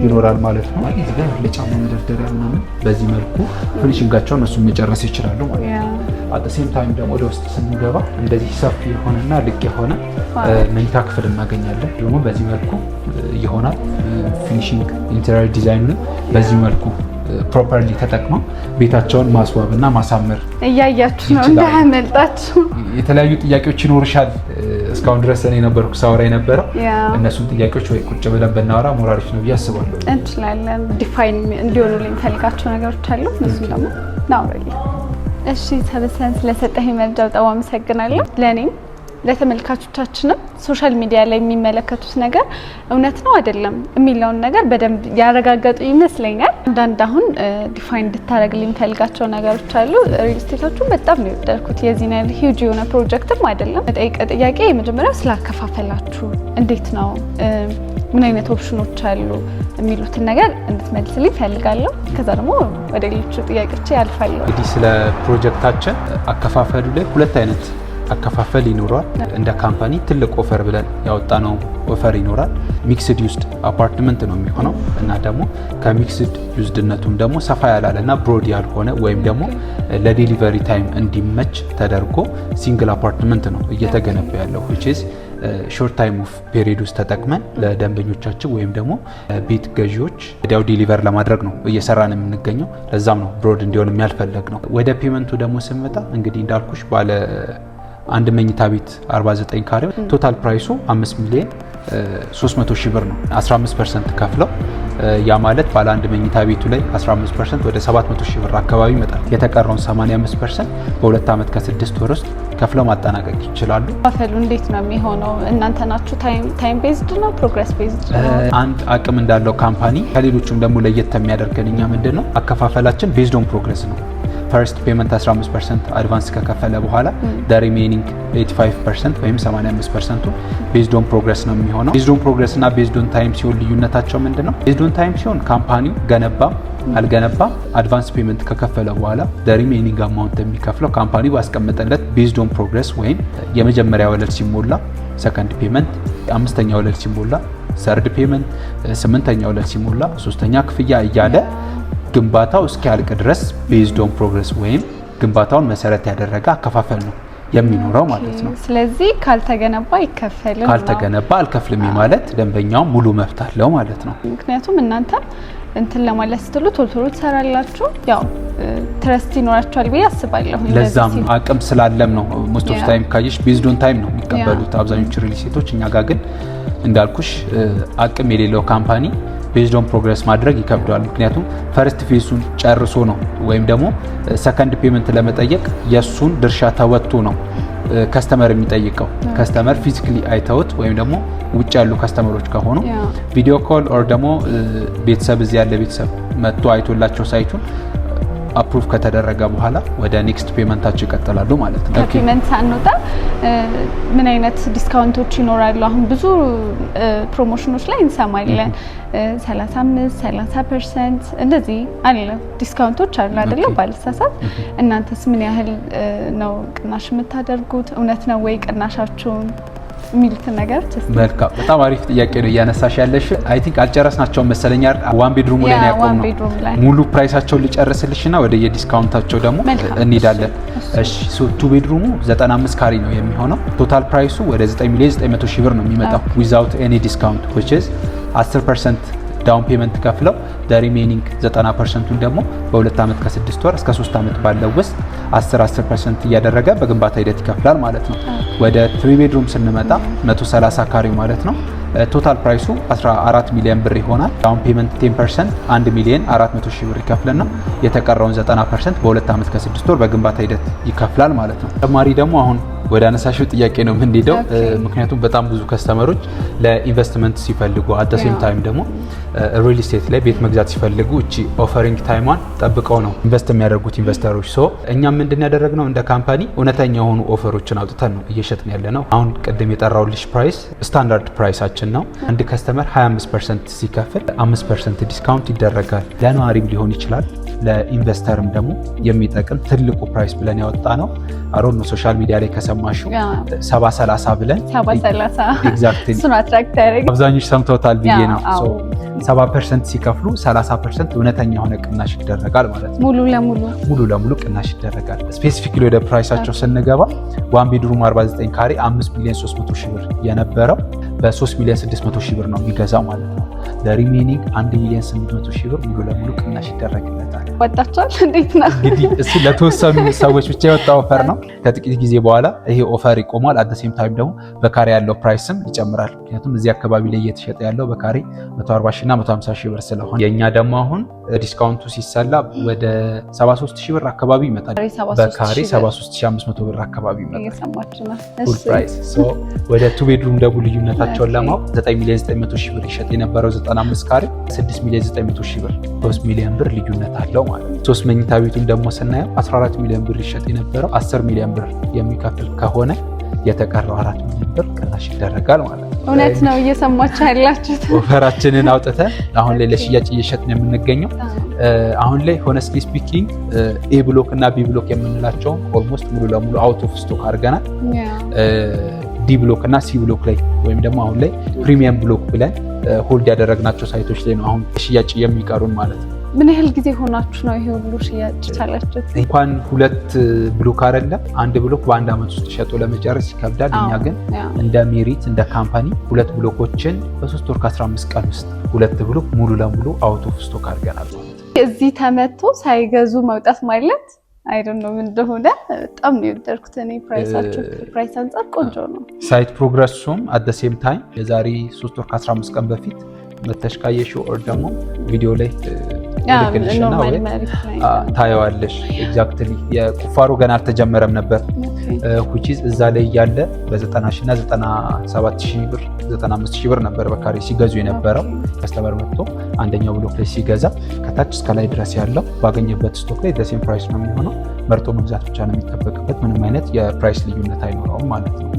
ይኖራል ማለት ነው። እዚህ ጋር ለጫማ መደርደሪያ ምናምን በዚህ መልኩ finishing ኣቸውን እነሱ መጨረስ ይችላሉ ማለት ነው። At same time ደግሞ ወደ ውስጥ ስንገባ እንደዚህ ሰፊ የሆነና ልቅ የሆነ መኝታ ክፍል እናገኛለን። ደግሞ በዚህ መልኩ ይሆናል። Finishing interior design ኑን በዚህ መልኩ properly ተጠቅመው ቤታቸውን ማስዋብ እና ማሳመር እያያችሁ ነው፣ እንዳያመልጣችሁ። የተለያዩ ጥያቄዎች ይኖርሻል። እስካሁን ድረስ እኔ ነበርኩ ሳወራ የነበረው። እነሱን ጥያቄዎች ወይ ቁጭ ብለን ብናወራ more አሪፍ ነው ብዬ አስባለሁ። እንችላለን። Define እንዲሆኑ የሚፈልጋቸው ነገሮች አሉ። እነሱም ደግሞ እናወራለን። እሺ ሰበሰን፣ ስለሰጠህ መረጃ በጣም አመሰግናለሁ። ለእኔም ለተመልካቾቻችንም social media ላይ የሚመለከቱት ነገር እውነት ነው አይደለም የሚለውን ነገር በደንብ ያረጋገጡ ይመስለኛል። አንዳንድ አሁን define እንድታደርግልኝ የምፈልጋቸው ነገሮች አሉ። Real estate ኦቹን በጣም ነው የወደድኩት። የዚህን ያህል huge የሆነ ፕሮጀክትም አይደለም። መጠይቀ ጥያቄ የመጀመሪያው ስላከፋፈላችሁ እንዴት ነው፣ ምን አይነት ኦፕሽኖች አሉ የሚሉትን ነገር እንድትመልስልኝ እፈልጋለሁ። ከዛ ደግሞ ወደ ሌሎቹ ጥያቄዎች ያልፋለሁ። እንግዲህ ስለ ፕሮጀክታችን አከፋፈሉ ላይ ሁለት አይነት አከፋፈል ይኖራል። እንደ company ትልቅ offer ብለን ያወጣነው offer ይኖራል። Mixed used apartment ነው የሚሆነው እና ደግሞ ከ mixed used ነቱም ደግሞ ሰፋ ያላለ እና broad ያልሆነ ወይም ደግሞ ለ delivery time እንዲመች ተደርጎ single apartment ነው እየተገነባ ያለው፣ which is short time of period ውስጥ ተጠቅመን ለደንበኞቻችን ወይም ደግሞ ቤት ገዢዎች ወዲያው deliver ለማድረግ ነው እየሰራን የምንገኘው። ለዛም ነው broad እንዲሆን ያልፈለግነው። ወደ payment ኡ ደግሞ ስንመጣ እንግዲህ እንዳልኩሽ ባለ አንድ መኝታ ቤት 49 ካሬ total price ኡ 5 ሚሊዮን 300 ሺህ ብር ነው። 15% ከፍለው፣ ያ ማለት ባለ አንድ መኝታ ቤቱ ላይ 15% ወደ 700 ሺህ ብር አካባቢ ይመጣል። የተቀረውን 85% በ2 ዓመት ከ6 ወር ውስጥ ከፍለው ማጠናቀቅ ይችላሉ። አከፋፈሉ እንዴት ነው የሚሆነው? እናንተ ናችሁ time based ነው progress based ነው? አንድ አቅም እንዳለው company ከሌሎቹም ደግሞ ለየት የሚያደርገን እኛ ምንድን ነው፣ አከፋፈላችን based on progress ነው። First payment 15% advance ከከፈለ በኋላ remaining 85% ወይም 85%ቱ based on progress ነው የሚሆነው። Based on progress እና based on time ሲሆን ልዩነታቸው ምንድን ነው? Based on time ሲሆን company ው ገነባም አልገነባም advance payment ከከፈለ በኋላ remaining amount የሚከፍለው company ው ባስቀመጠለት based on progress ወይም የመጀመሪያ ወለል ሲሞላ second payment፣ አምስተኛ ወለል ሲሞላ third payment፣ ስምንተኛ ወለል ሲሞላ ሶስተኛ ክፍያ እያለ ግንባታው እስኪያልቅ ድረስ based on progress ወይም ግንባታውን መሰረት ያደረገ አከፋፈል ነው የሚኖረው ማለት ነው። ስለዚህ ካልተገነባ አይከፈልም ነው። ካልተገነባ አልከፍልም ማለት ደንበኛው ሙሉ መብት አለው ማለት ነው። ምክንያቱም እናንተም እንትን ለማለት ስትሉ ቶሎ ቶሎ ትሰራላችሁ፣ ያው trust ይኖራቸዋል ብዬ አስባለሁ። ለዛም አቅም ስላለም ነው። Most of time ካየሽ based on time ነው የሚቀበሉት አብዛኞቹ real estate ኦች። እኛ ጋር ግን እንዳልኩሽ አቅም የሌለው company based on progress ማድረግ ይከብደዋል። ምክንያቱም first phase ኡን ጨርሶ ነው ወይም ደግሞ second payment ለመጠየቅ የእሱን ድርሻ ተወጥቶ ነው customer የሚጠይቀው። Customer physically አይተውት ወይም ደግሞ ውጭ ያሉ customer ኦች ከሆኑ video call or ደግሞ ቤተሰብ፣ እዚህ ያለ ቤተሰብ መጥቶ አይቶላቸው site ኡን approve ከተደረገ በኋላ ወደ next payment ኣቸው ይቀጥላሉ ማለት ነው። ከ payment ሳንወጣ ምን አይነት discount ኦች ይኖራሉ? አሁን ብዙ promotion ኦች ላይ እንሰማለን። 35፣ 30% እንደዚህ አለ፣ discount ኦች አሉ አይደለ? ባልሳሳት። እናንተስ ምን ያህል ነው ቅናሽ የምታደርጉት? እውነት ነው ወይ ቅናሻችሁን የሚሉትን ነገር? መልካም፣ በጣም አሪፍ ጥያቄ ነው እያነሳሽ ያለሽ። I think አልጨረስናቸውም መሰለኝ። One bedroom ኡ ላይ ነው ያቆምነው። ሙሉ price ኣቸውን ልጨርስልሽና ወደ የ discount ኣቸው ደግሞ እንሄዳለን። እሺ፣ two bedroom ኡ 95 ካሬ ነው የሚሆነው። Total price ኡ ወደ 9 ሚሊዮን 900 ሺህ ብር ነው የሚመጣው without any discount, which is 10% down payment ከፍለው remaining 90%ቱን ደግሞ በ2 ዓመት ከ6 ወር እስከ 3 ዓመት ባለው ውስጥ 10 10% እያደረገ በግንባታ ሂደት ይከፍላል ማለት ነው። ወደ three bedroom ስንመጣ 130 ካሬው ማለት ነው። Total price ኡ 14 ሚሊዮን ብር ይሆናል። Down payment 10% 1 ሚሊዮን 400 ሺህ ብር ይከፍልና የተቀረውን 90% በ2 ዓመት ከ6 ወር በግንባታ ሂደት ይከፍላል ማለት ነው። ተጨማሪ ደግሞ አሁን ወደ አነሳሽው ጥያቄ ነው የምንሄደው። ምክንያቱም በጣም ብዙ customer ኦች ለኢንቨስትመንት ሲፈልጉ at same time ደግሞ real estate ላይ ቤት መግዛት ሲፈልጉ እቺ offering time ኧን ጠብቀው ነው invest የሚያደርጉት investor ኦች። So እኛም ምንድን ያደረግነው እንደ company እውነተኛ የሆኑ offer ኦችን አውጥተን ነው እየሸጥን ያለነው። አሁን ቅድም የጠራውልሽ price standard price ኣችን ነው። አንድ customer 25% ሲከፍል 5% discount ይደረጋል። ለነዋሪም ሊሆን ይችላል፣ ለ investor ም ደግሞ የሚጠቅም ትልቁ price ብለን ያወጣነው አሮን ነው። Social media ላይ ከሰማሽው 70/30 ብለን 70/30። Exactly. እሱን attract ያደረገ አብዛኞች ሰምተውታል ብዬ ነው። 70% ሲከፍሉ 30% እውነተኛ የሆነ ቅናሽ ይደረጋል ማለት ነው። ሙሉ ለሙሉ? ሙሉ ለሙሉ ቅናሽ ይደረጋል። Specifically ወደ price ኣቸው ስንገባ one bedroom 49 ካሬ 5 ሚሊዮን 300 ሺህ ብር የነበረው በ3 ሚሊዮን 600 ሺህ ብር ነው የሚገዛው ማለት ነው። ለ remaining 1 ሚሊዮን 800 ሺህ ብር ሙሉ ለሙሉ ቅናሽ ይደረግለታል። ወጣችኋል? እንዴት ነው? እንግዲህ እሱ ለተወሰኑ ሰዎች ብቻ የወጣ offer ነው። ከጥቂት ጊዜ በኋላ ይሄ offer ይቆማል። At same time ደግሞ በካሬ ያለው price ም ይጨምራል። ምክንያቱም እዚህ አካባቢ ላይ እየተሸጠ ያለው በካሬ 140 ሺህ እና 150 ሺህ ብር ስለሆነ የእኛ ደግሞ አሁን discount ኡ ሲሰላ ወደ 73 ሺህ ብር አካባቢ ይመጣል። በካሬ 73,500 ብር አካባቢ ይመጣል። Full price። ወደ two bedroom ደግሞ ልዩነታቸውን ለማወቅ 9 ሚሊዮን 900 ሺህ ብር ይሸጥ የነበረው 95 ካሬ 6 ሚሊዮን 900 ሺህ ብር፣ 3 ሚሊዮን ብር ልዩነት አለው ማለት ነው። ሶስት መኝታ ቤቱን ደግሞ ስናየው 14 ሚሊዮን ብር ይሸጥ የነበረው 10 ሚሊዮን ብር የሚከፍል ከሆነ የተቀረው 4 ሚሊዮን ብር ቅናሽ ይደረጋል ማለት ነው። እውነት ነው እየሰማችሁ ያላችሁት? Offer ኣችንን አውጥተን አሁን ላይ ለሽያጭ እየሸጥን የምንገኘው። አሁን ላይ honestly speaking A block እና B block የምንላቸውን almost ሙሉ ለሙሉ out of stock አድርገናል። D block እና C block ላይ ወይም ደግሞ አሁን ላይ premium block ብለን hold ያደረግናቸው site ኦች ላይ ነው አሁን ሽያጭ የሚቀሩን ማለት ነው። ምን ያህል ጊዜ ሆናችሁ ነው ይሄ ሁሉ ሽያጭ ቻላችሁት? እንኳን ሁለት block አይደለም አንድ block በአንድ ዓመት ውስጥ ሸጦ ለመጨረስ ይከብዳል። እኛ ግን እንደ ሜሪት እንደ company ሁለት block ኦችን በ3 ወር ከ15 ቀን ውስጥ ሁለት block ሙሉ ለሙሉ out of stock አድርገናል ማለት ነው። እዚህ ተመቶ ሳይገዙ መውጣት ማለት I don't know ምን እንደሆነ። በጣም ነው የወደድኩት እኔ። Price ኣችሁ price አንጻር ቆንጆ ነው። Site progress ኡም at the same time የዛሬ 3 ወር ከ15 ቀን በፊት መተሽ ካየሽው or ደግሞ ቪዲዮ ላይ ልክልሽና ወይ ታየዋለሽ። Exactly የቁፋሮ ገና አልተጀመረም ነበር፣ which is እዛ ላይ እያለ በ90 ሺህ እና 97 ሺህ ብር፣ 95 ሺህ ብር ነበር በካሬ ሲገዙ የነበረው። Customer መጥቶ አንደኛው block ላይ ሲገዛ ከታች እስከ ላይ ድረስ ያለው ባገኘበት stock ላይ the same price ነው የሚሆነው። መርጦ መግዛት ብቻ ነው የሚጠበቅበት። ምንም አይነት የ price ልዩነት አይኖረውም ማለት ነው።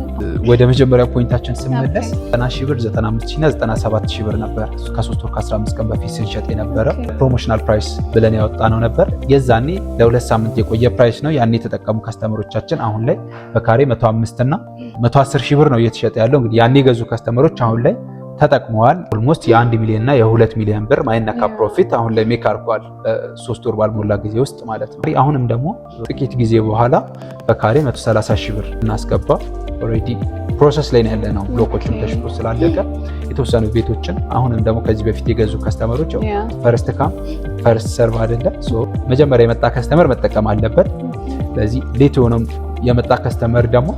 ወደ መጀመሪያ point ኣችን ስመለስ 90 ሺህ ብር፣ 95 ሺህ እና 97 ሺህ ብር ነበር ከ3 ወር ከ15 ቀን በፊት ስንሸጥ የነበረው። Promotional price ብለን ያወጣነው ነበር። የዛኔ ለ2 ሳምንት የቆየ price ነው። ያኔ የተጠቀሙ customer ኦቻችን አሁን ላይ በካሬ 105 እና 110 ሺህ ብር ነው እየተሸጠ ያለው። እንግዲህ ያኔ የገዙ customer ኦች አሁን ላይ ተጠቅመዋል። Almost የ1 ሚሊዮን እና የ2 ሚሊዮን ብር ማይነካ profit አሁን ላይ make አድርጓል፣ 3 ወር ባልሞላ ጊዜ ውስጥ ማለት ነው። አሁንም ደግሞ ጥቂት ጊዜ በኋላ በካሬ 130 ሺህ ብር እናስገባ already process ላይ ያለ ነው። Block ኦችም ተሽጦ ስላለቀ የተወሰኑ ቤቶችን አሁንም ደግሞ ከዚህ በፊት የገዙ customer ኦች first come first serve አይደለ፣ መጀመሪያ የመጣ customer መጠቀም አለበት። ስለዚህ late የሆነም የመጣ customer ደግሞ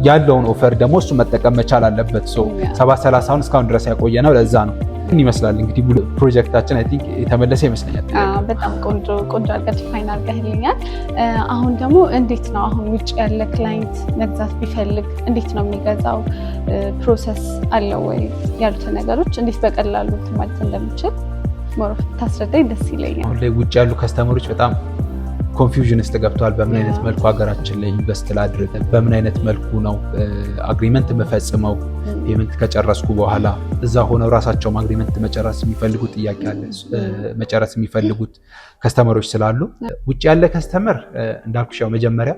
ያለውን offer ደግሞ እሱ መጠቀም መቻል አለበት። 730ውን እስካሁን ድረስ ያቆየ ነው። ለዛ ነው ይመስላል እንግዲህ ሙሉ ፕሮጀክታችን I think የተመለሰ ይመስለኛል። በጣም ቆንጆ ቆንጆ አድርገህ define አድርገህልኛል። አሁን ደግሞ እንዴት ነው፣ አሁን ውጭ ያለ client መግዛት ቢፈልግ እንዴት ነው የሚገዛው? Process አለው ወይ ያሉትን ነገሮች እንዴት በቀላሉ ማለት እንደምችል more ታስረዳኝ ደስ ይለኛል። አሁን ላይ ውጭ ያሉ customer ኦች በጣም confusion ውስጥ ገብተዋል። በምን አይነት መልኩ ሀገራችን ላይ invest ላድርግ፣ በምን አይነት መልኩ ነው agreement የምፈጽመው፣ payment ከጨረስኩ በኋላ እዛ ሆነው ራሳቸውም agreement መጨረስ የሚፈልጉት ጥያቄ አለ፣ መጨረስ የሚፈልጉት customer ኦች ስላሉ ውጭ ያለ customer እንዳልኩሽ ያው መጀመሪያ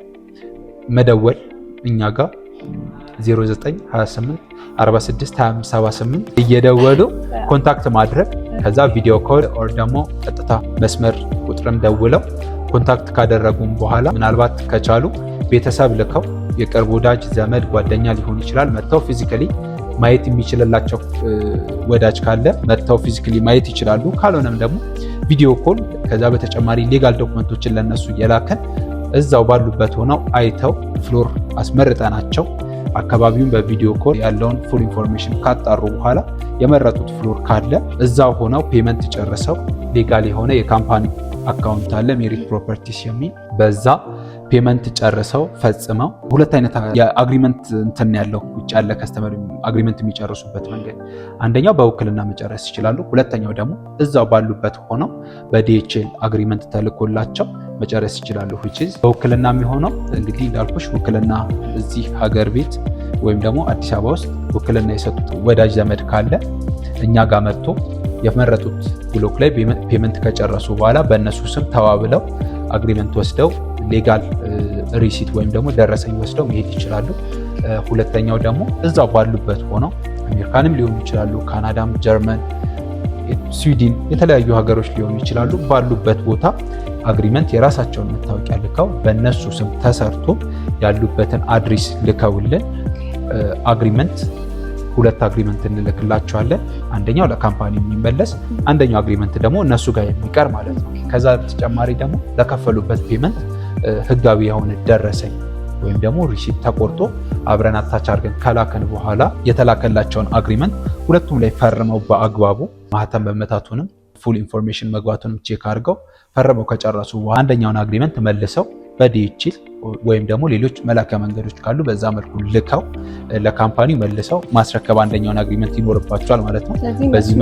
መደወል፣ እኛ ጋር 0928 46 25 78 እየደወሉ contact ማድረግ፣ ከዛ video call or ደግሞ ቀጥታ መስመር ቁጥርም ደውለው contact ካደረጉም በኋላ ምናልባት ከቻሉ ቤተሰብ ልከው፣ የቅርብ ወዳጅ ዘመድ ጓደኛ ሊሆን ይችላል፣ መጥተው physically ማየት የሚችልላቸው ወዳጅ ካለ መጥተው physically ማየት ይችላሉ። ካልሆነም ደግሞ video call፣ ከዛ በተጨማሪ legal document ኦችን ለነሱ እየላከን እዛው ባሉበት ሆነው አይተው floor አስመርጠናቸው አካባቢውን በ video call ያለውን full information ካጣሩ በኋላ የመረጡት floor ካለ እዛው ሆነው payment ጨርሰው legal የሆነ የ company account አለ ሜሪት ፕሮፐርቲስ የሚል፣ በዛ payment ጨርሰው ፈጽመው፣ ሁለት አይነት የ agreement እንትን ያለው ውጭ ያለ customer agreement የሚጨርሱበት መንገድ አንደኛው በውክልና መጨረስ ይችላሉ። ሁለተኛው ደግሞ እዛው ባሉበት ሆነው በ DHL agreement ተልኮላቸው መጨረስ ይችላሉ። Which is በውክልና የሚሆነው እንግዲህ እንዳልኩሽ ውክልና እዚህ ሀገር ቤት ወይም ደግሞ አዲስ አበባ ውስጥ ውክልና የሰጡት ወዳጅ ዘመድ ካለ እኛ ጋር መጥቶ የመረጡት block ላይ payment ከጨረሱ በኋላ በእነሱ ስም ተዋብለው agreement ወስደው legal receipt ወይም ደግሞ ደረሰኝ ወስደው መሄድ ይችላሉ። ሁለተኛው ደግሞ እዛው ባሉበት ሆነው አሜሪካንም ሊሆኑ ይችላሉ፣ ካናዳም፣ ጀርመን፣ ስዊድን፣ የተለያዩ ሀገሮች ሊሆኑ ይችላሉ። ባሉበት ቦታ agreement የራሳቸውን መታወቂያ ልከው በእነሱ ስም ተሰርቶ ያሉበትን address ልከውልን agreement፣ ሁለት agreement እንልክላቸዋለን። አንደኛው ለ company የሚመለስ፣ አንደኛው agreement ደግሞ እነሱ ጋር የሚቀር ማለት ነው። ከዛ በተጨማሪ ደግሞ ለከፈሉበት payment ህጋዊ የሆነ ደረሰኝ ወይም ደግሞ receipt ተቆርጦ አብረን attach አድርገን ከላከን በኋላ የተላከላቸውን agreement ሁለቱም ላይ ፈርመው በአግባቡ ማህተም መመታቱንም full information መግባቱንም check አድርገው ፈርመው ከጨረሱ በኋላ አንደኛውን agreement መልሰው በ DHL ወይም ደግሞ ሌሎች መላኪያ መንገዶች ካሉ በዛ መልኩ ልከው ለ company ው መልሰው ማስረከብ አንደኛውን agreement ይኖርባቸዋል ማለት ነው። ስለዚህ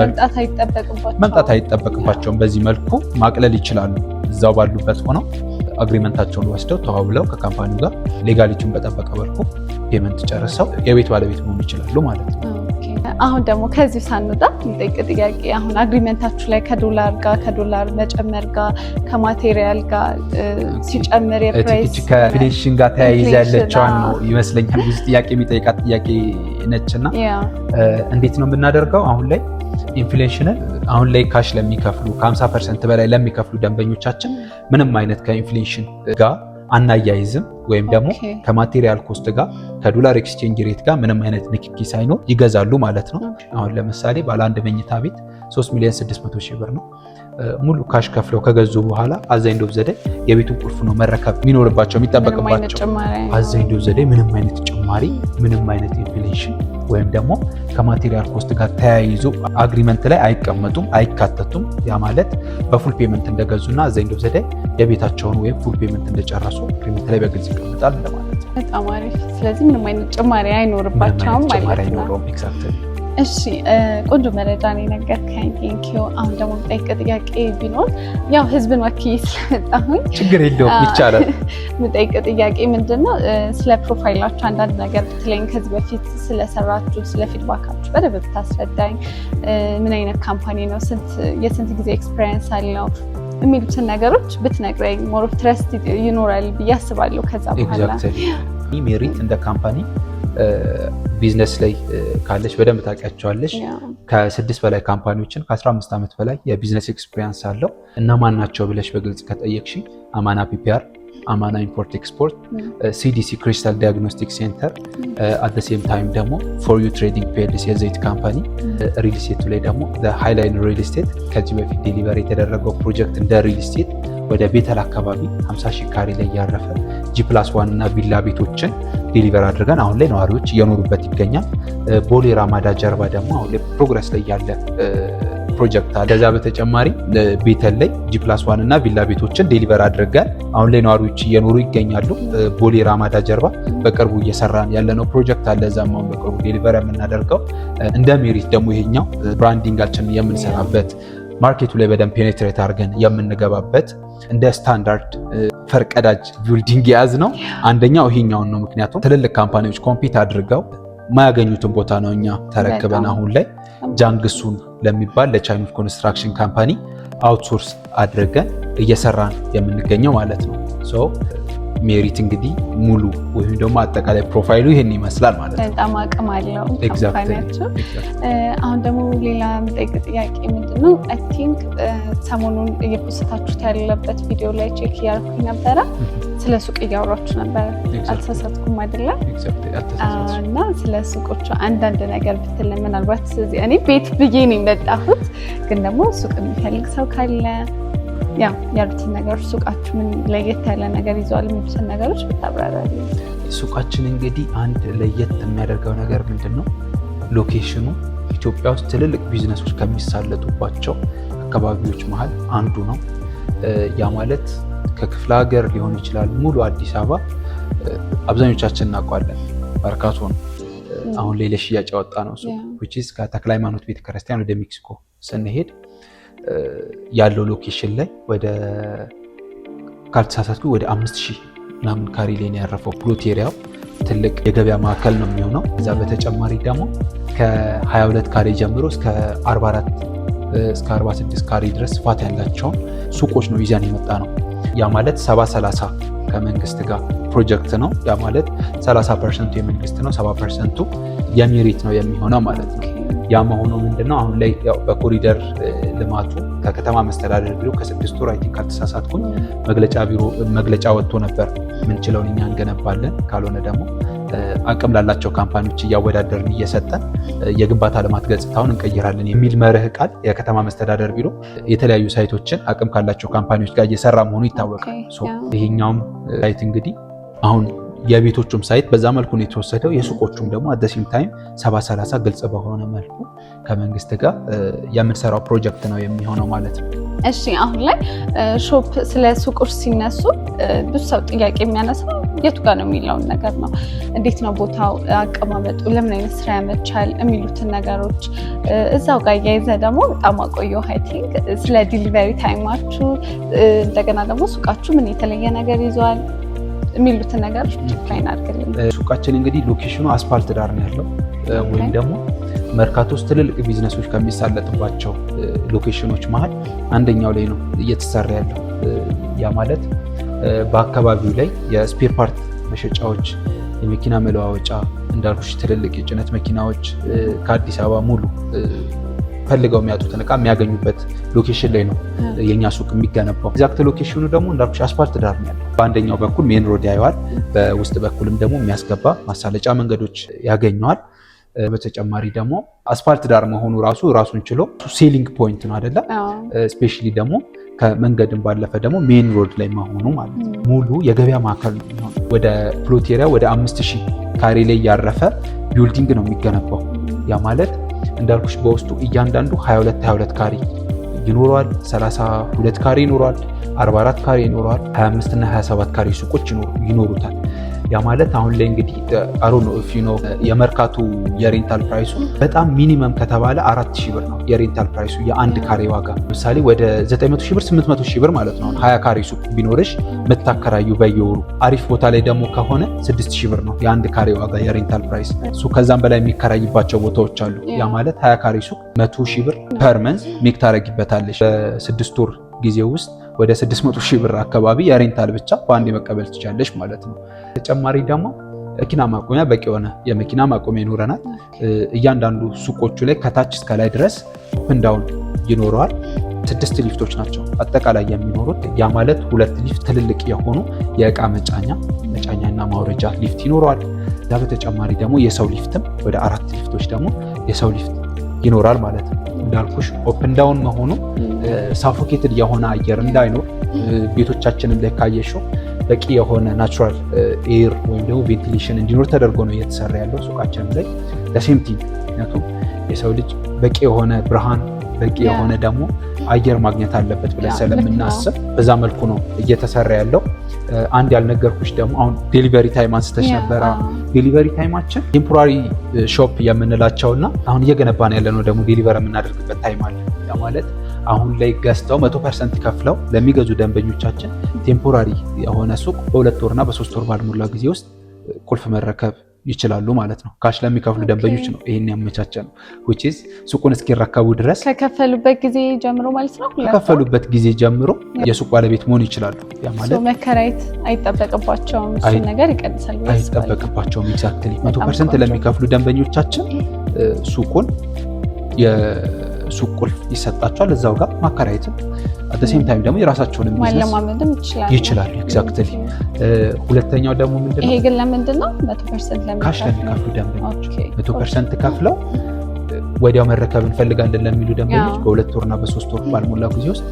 መምጣት አይጠበቅባቸውም። በዚህ መልኩ ማቅለል ይችላሉ። እዛው ባሉበት ሆነው agreement ኣቸውን ወስደው ተዋውለው ከ company ው ጋር legality ውን በጠበቀ መልኩ payment ጨርሰው የቤት ባለቤት መሆን ይችላሉ ማለት ነው። አሁን ደግሞ ከዚሁ ሳንወጣ የምጠይቅ ጥያቄ፣ አሁን agreement ኣችሁ ላይ ከዶላር ጋር፣ ከዶላር መጨመር ጋር፣ ከ material ጋር ሲጨምር የ price ከ inflation ጋር ተያይዘ ያለችዋን ነው ይመስለኛል ብዙ ጥያቄ የሚጠይቃት ጥያቄ ነች። እና እንዴት ነው የምናደርገው አሁን ላይ Inflation ን አሁን ላይ cash ለሚከፍሉ፣ ከ50% በላይ ለሚከፍሉ ደንበኞቻችን ምንም አይነት ከ inflation ጋር አናያይዝም ወይም ደግሞ ከ material cost ጋር፣ ከዶላር exchange rate ጋር ምንም አይነት ንክኪ ሳይኖር ይገዛሉ ማለት ነው። አሁን ለምሳሌ ባለ አንድ መኝታ ቤት 3 ሚሊዮን 600 ሺህ ብር ነው። ሙሉ cash ከፍለው ከገዙ በኋላ at the end of the day የቤቱን ቁልፍ ነው መረከብ የሚኖርባቸው፣ የሚጠበቅባቸው። At the end of the day ምንም አይነት ጭማሪ፣ ምንም አይነት inflation ወይም ደግሞ ከ material cost ጋር ተያይዞ agreement ላይ አይቀመጡም፣ አይካተቱም። ያ ማለት በ full payment እንደገዙና at the end of the day የቤታቸውን ወይም full payment እንደጨረሱ agreement ላይ በግልጽ ይቀመጣል እንደማለት ነው። በጣም አሪፍ። ስለዚህ ምንም አይነት ጭማሪ አይኖርባቸውም ማለት ነው። Exactly። እሺ፣ ቆንጆ መረጃ ነው የነገርከኝ። Thank you። አሁን ደግሞ የምጠይቅህ ጥያቄ ቢኖር፣ ያው ህዝብን ወክዬ ስለመጣሁኝ ችግር የለውም፣ ይቻላል። የምጠይቅህ ጥያቄ ምንድን ነው፣ ስለ profile ኣችሁ አንዳንድ ነገር ብትለኝ፣ ከዚህ በፊት ስለሰራችሁ፣ ስለ feedback ኣችሁ በደንብ ብታስረዳኝ፣ ምን አይነት company ነው፣ የስንት ጊዜ experience አለው የሚሉትን ነገሮች ብትነግረኝ more of trust ይኖራል ብዬ አስባለሁ። ከዛ በኋላ Exactly። ሜሪት እንደ company ቢዝነስ ላይ ካለች በደንብ ታውቂያቸዋለሽ። ከስድስት በላይ company ዎችን ከ15 ዓመት በላይ የ business experience አለው። እነማን ናቸው ብለሽ በግልጽ ከጠየቅሽ አማና ፒፒአር፣ አማና Import Export፣ ሲዲሲ Crystal Diagnostic Center፣ at same time ደግሞ For You Trading PLC የዘይት company፣ real estate ኡ ላይ ደግሞ ሃይላይን real estate ከዚህ በፊት deliver የተደረገው ፕሮጀክት እንደ real estate ወደ ቤተል አካባቢ 50 ሺህ ካሬ ላይ ያረፈ G+1 እና ቪላ ቤቶችን deliver አድርገን አሁን ላይ ነዋሪዎች እየኖሩበት ይገኛል። ቦሌ ራማዳ ጀርባ ደግሞ አሁን ላይ progress ላይ ያለ ፕሮጀክት አለ። ከዛ በተጨማሪ ቤተል ላይ G+1 እና ቪላ ቤቶችን deliver አድርገን አሁን ላይ ነዋሪዎች እየኖሩ ይገኛሉ። ቦሌ ራማዳ ጀርባ በቅርቡ እየሰራን ያለነው ፕሮጀክት አለ። እዛም አሁን በቅርቡ deliver የምናደርገው። እንደ ሜሪት ደግሞ ይሄኛው branding ኣችንን የምንሰራበት፣ market ኡ ላይ በደንብ penetrate አድርገን የምንገባበት፣ እንደ ስታንዳርድ ፈርቀዳጅ building የያዝ ነው። አንደኛው ይሄኛውን ነው። ምክንያቱም ትልልቅ company ዎች compete አድርገው ማያገኙትን ቦታ ነው እኛ ተረክበን አሁን ላይ ጃንግሱን ለሚባል ለቻይኖች construction company outsource አድርገን እየሰራን የምንገኘው ማለት ነው። So ሜሪት እንግዲህ ሙሉ ወይም ደግሞ አጠቃላይ profile ኡ ይህን ይመስላል ማለት ነው። በጣም አቅም አለው company ያቸው። አሁን ደግሞ ሌላ የምጠይቅ ጥያቄ ምንድን ነው፣ I think ሰሞኑን እየ post ኣችሁት ያለበት ቪዲዮ ላይ check እያደረኩኝ ነበረ። ስለ ሱቅ እያወራችሁ ነበረ፣ አልተሳሳትኩም አይደለም? እና ስለ ሱቆቹ አንዳንድ ነገር ብትለን፣ ምናልባት እኔ ቤት ብዬ ነው የመጣሁት፣ ግን ደግሞ ሱቅ የሚፈልግ ሰው ካለ ያው ያሉትን ነገሮች፣ ሱቃችሁ ምን ለየት ያለ ነገር ይዘዋል የሚሉትን ነገሮች ብታብራራልኝ። ሱቃችን እንግዲህ አንድ ለየት የሚያደርገው ነገር ምንድን ነው? Location ኑ ኢትዮጵያ ውስጥ ትልልቅ ቢዝነሶች ከሚሳለጡባቸው አካባቢዎች መሀል አንዱ ነው። ያ ማለት ከክፍለ ሀገር ሊሆን ይችላል፣ ሙሉ አዲስ አበባ አብዛኞቻችን እናውቀዋለን። መርካቶ ነው አሁን ላይ ለሽያጭ ያወጣ ነው ሱቅ፣ which is ከተክለ ሃይማኖት ቤተክርስቲያን ወደ ሜክሲኮ ስንሄድ ያለው location ላይ ወደ ካልተሳሳትኩ ወደ 5000 ምናምን ካሬ ላይ ነው ያረፈው plot area ው። ትልቅ የገበያ ማዕከል ነው የሚሆነው። ከዛ በተጨማሪ ደግሞ ከ22 ካሬ ጀምሮ እስከ 44፣ እስከ 46 ካሬ ድረስ ስፋት ያላቸውን ሱቆች ነው ይዘን የመጣ ነው። ያ ማለት 70/30 ከመንግስት ጋር ፕሮጀክት ነው። ያ ማለት 30% ኡ የመንግስት ነው፣ 70% ኡ የሜሪት ነው የሚሆነው ማለት ነው። ያ መሆኑ ምንድነው፣ አሁን ላይ ያው በኮሪደር ልማቱ ከከተማ መስተዳደር ቢሮ ከ6 ወር I think ካልተሳሳትኩኝ መግለጫ ቢሮ መግለጫ ወጥቶ ነበር። ምንችለውን እኛ እንገነባለን፣ ካልሆነ ደግሞ አቅም ላላቸው company ዎች እያወዳደርን እየሰጠን የግንባታ ልማት ገጽታውን እንቀይራለን የሚል መርህ ቃል የከተማ መስተዳደር ቢሮ የተለያዩ site ኦችን አቅም ካላቸው company ዎች ጋር እየሰራ መሆኑ ይታወቃል። ይሄኛውም site እንግዲህ አሁን የቤቶቹም site በዛ መልኩ ነው የተወሰደው። የሱቆቹም ደግሞ at the same time 70/30 ግልጽ በሆነ መልኩ ከመንግስት ጋር የምንሰራው ፕሮጀክት ነው የሚሆነው ማለት ነው። እሺ፣ አሁን ላይ shop ስለ ሱቆች ሲነሱ ብዙ ሰው ጥያቄ የሚያነሳው የቱ ጋር ነው የሚለውን ነገር ነው። እንዴት ነው ቦታው፣ አቀማመጡ፣ ለምን አይነት ስራ ያመቻል የሚሉትን ነገሮች እዛው ጋር እያይዘ ደግሞ በጣም አቆየው I think ስለ delivery time ኣችሁ፣ እንደገና ደግሞ ሱቃችሁ ምን የተለየ ነገር ይዟል የሚሉትን ነገሮች define አድርግልኝ። ሱቃችን እንግዲህ location ኑ አስፓልት ዳር ነው ያለው ወይም ደግሞ መርካቶ ውስጥ ትልልቅ ቢዝነሶች ከሚሳለጥባቸው location ኖች መሀል አንደኛው ላይ ነው እየተሰራ ያለው። ያ ማለት በአካባቢው ላይ የ spare part መሸጫዎች፣ የመኪና መለዋወጫ፣ እንዳልኩሽ ትልልቅ የጭነት መኪናዎች ከአዲስ አበባ ሙሉ ፈልገው የሚያጡትን እቃ የሚያገኙበት location ላይ ነው የኛ ሱቅ የሚገነባው። Exact location ኑ ደግሞ እንዳልኩሽ አስፋልት ዳር ነው ያለው። በአንደኛው በኩል main road ያየዋል፣ በውስጥ በኩልም ደግሞ የሚያስገባ ማሳለጫ መንገዶች ያገኘዋል። በተጨማሪ ደግሞ አስፋልት ዳር መሆኑ ራሱ ራሱን ችሎ selling point ነው አይደለ? Especially ደግሞ ከመንገድን ባለፈ ደግሞ main road ላይ መሆኑ ማለት ነው። ሙሉ የገበያ ማዕከል ነው የሚሆነው። ወደ plot area ወደ 5000 ካሬ ላይ ያረፈ building ነው የሚገነባው። ያ ማለት እንዳልኩሽ በውስጡ እያንዳንዱ 22 22 ካሬ ይኖረዋል፣ 32 ካሬ ይኖረዋል፣ 44 ካሬ ይኖረዋል፣ 25 እና 27 ካሬ ሱቆች ይኖሩታል። ያ ማለት አሁን ላይ እንግዲህ I don't know if you know የመርካቶ የ rental price ኡ በጣም minimum ከተባለ 4000 ብር ነው የ rental price ኡ የአንድ ካሬ ዋጋ። ለምሳሌ ወደ 900 ሺህ ብር፣ 800 ሺህ ብር ማለት ነው። 20 ካሬ ሱቅ ቢኖርሽ የምታከራዩ በየወሩ፣ አሪፍ ቦታ ላይ ደግሞ ከሆነ 6000 ብር ነው የአንድ ካሬ ዋጋ የ rental price። እሱ ከዛም በላይ የሚከራይባቸው ቦታዎች አሉ። ያ ማለት 20 ካሬ ሱቅ 100 ሺህ ብር per month make ታረጊበታለሽ። በ6 ወር ጊዜ ውስጥ ወደ 600 ሺህ ብር አካባቢ የ rental ብቻ በአንድ መቀበል ትችላለሽ ማለት ነው። ተጨማሪ ደግሞ መኪና ማቆሚያ፣ በቂ የሆነ የመኪና ማቆሚያ ይኖረናል። እያንዳንዱ ሱቆቹ ላይ ከታች እስከ ላይ ድረስ up and down ይኖረዋል። ስድስት ሊፍቶች ናቸው አጠቃላይ የሚኖሩት። ያ ማለት ሁለት ሊፍት ትልልቅ የሆኑ የእቃ መጫኛና ማውረጃ ሊፍት ይኖረዋል። ያ በተጨማሪ ደግሞ የሰው ሊፍትም ወደ አራት ሊፍቶች ደግሞ የሰው ሊፍት ይኖራል ማለት ነው። እንዳልኩሽ up and down መሆኑ suffocated የሆነ አየር እንዳይኖር፣ ቤቶቻችንም ላይ ካየሽው በቂ የሆነ natural air ወይም ደግሞ ventilation እንዲኖር ተደርጎ ነው እየተሰራ ያለው። ሱቃችንም ላይ the same thing፣ ምክንያቱም የሰው ልጅ በቂ የሆነ ብርሃን፣ በቂ የሆነ ደግሞ አየር ማግኘት አለበት ብለን ስለምናስብ በዛ መልኩ ነው እየተሰራ ያለው። አንድ ያልነገርኩሽ ደግሞ አሁን delivery time አንስተሽ ነበረ። Delivery time ኣችን temporary shop የምንላቸው እና አሁን እየገነባን ያለነው ደግሞ deliver የምናደርግበት time አለ። ያ ማለት አሁን ላይ ገዝተው 100% ከፍለው ለሚገዙ ደንበኞቻችን temporary የሆነ ሱቅ በ2 ወርና በ3 ወር ባልሞላ ጊዜ ውስጥ ቁልፍ መረከብ ይችላሉ ማለት ነው። Cash ለሚከፍሉ ደንበኞች ነው ይሄን ያመቻቸ ነው። Which is ሱቁን እስኪረከቡ ድረስ ከከፈሉበት ጊዜ ጀምሮ ማለት ነው። ከከፈሉበት ጊዜ ጀምሮ የሱቅ ባለቤት መሆን ይችላሉ። ያ ማለት መከራየት አይጠበቅባቸውም። እሱን ነገር ይቀንሳል። አይጠበቅባቸውም። Exactly፣ 100% ለሚከፍሉ ደንበኞቻችን ሱቁን የሱቅ ቁልፍ ይሰጣቸዋል። እዛው ጋር ማከራየትም at same time ደግሞ የራሳቸውንም ቢዝነስ ማለማመድም ይችላሉ። ይችላሉ። Exactly። ሁለተኛው ደግሞ ምንድነው? ይሄ ግን ለምንድን ነው 100% Cash ለሚከፍሉ ደንበኞች፣ 100% ከፍለው ወዲያው መረከብ እንፈልጋለን ለሚሉ ደንበኞች በ2 ወርና በ3 ወር ባልሞላ ጊዜ ውስጥ